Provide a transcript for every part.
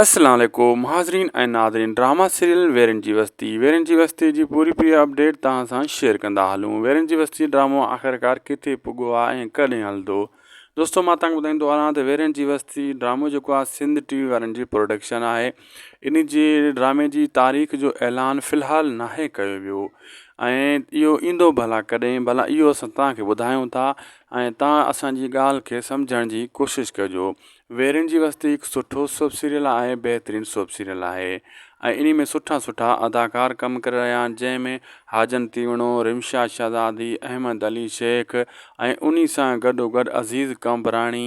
السلام عليڪم حاضرين ۽ ناظرين ڊراما سيريل ويرن جي وستي ويرن جي وستي جي پوري پوري اپڊيٽ توهان سان شيئر ڪندا هلون ويرن جي وستي ڊرامو آخرڪار ڪٿي پڳو آهي ۽ ڪڏهن هلندو دوستو مان توهان کي ٻڌائيندو هلان ته ويرن جي وستي ڊرامو جيڪو آهي سنڌ ٽي وي وارن جي پروڊڪشن آهي ان جي ڊرامي جي تاريخ جو اعلان في الحال ناهي ڪيو ويو ۽ اهو ايندو ڀلا ڪڏهن ڀلا اهو اسان توهان کي ٻڌايون ٿا ۽ توهان اسان جي ڳالهه کي سمجهڻ جي ڪوشش ڪجو ويرين جي وستي هڪ سٺو سوپ سيريل آهي بهترين سوپ سيريل آهي ۽ انهي ۾ سٺا سٺا اداڪار ڪم ڪري رهيا آهن جنهن ۾ حاجن تيوڻو، رمشا شهزادي، احمد علي شيخ ۽ انهي سان گڏو گڏ عزيز قمبراڻي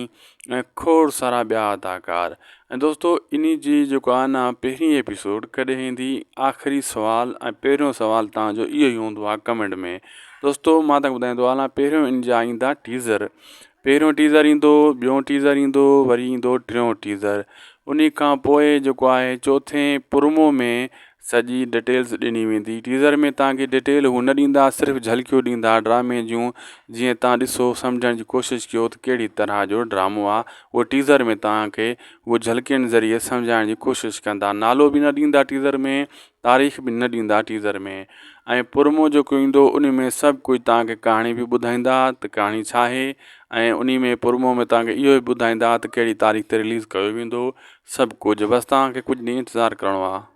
۽ کوڙ سارا ٻيا اداڪار ۽ دوستو انهي جي جيڪو آهي نه پهرين ايپيسوڊ ڪڏهن ايندي آخري سوال ۽ پهريون سوال توهان جو اهو ئي هوندو آهي ڪمينٽ ۾ دوستو مان توهان کي ٻڌائيندو هلان پهريون ان جا ايندا ٽيزر پهريون ٽيزر ايندو ٻيون ٽيزر ايندو وري ايندو ٽيون ٽيزر انهي کان پوء جيڪو آهي چوٿين پرومو ۾ سڄي ڊٽيلز ڏني ويندي ٽيزر ۾ توهان کي ڊٽيل هو نه ڏيندا صرف جهلڪيون ڏيندا ڊرامي جون جيئن توهان ڏسو سمجهڻ جي ڪوشش ڪيو ته ڪهڙي طرح جو ڊرامو آهي اهو ٽيزر ۾ توهان کي اهو جهلڪين ذريعي سمجهائڻ جي ڪوشش ڪندا نالو به نه ڏيندا ٽيزر ۾ تاريخ به نه ڏيندا ٽيزر ۾ ۽ پرومو جيڪو ايندو ان ۾ سڀ ڪجهه توهان کي ڪهاڻي به ٻڌائيندا ته ڪهاڻي ڇا آهي ۽ ان ۾ پرومو ۾ توهان کي اهو به ٻڌائيندا ته ڪهڙي تاريخ تي رليز ڪيو ويندو سڀ ڪجهه بس توهان کي ڪجهه ڏينهن انتظار ڪرڻو آهي.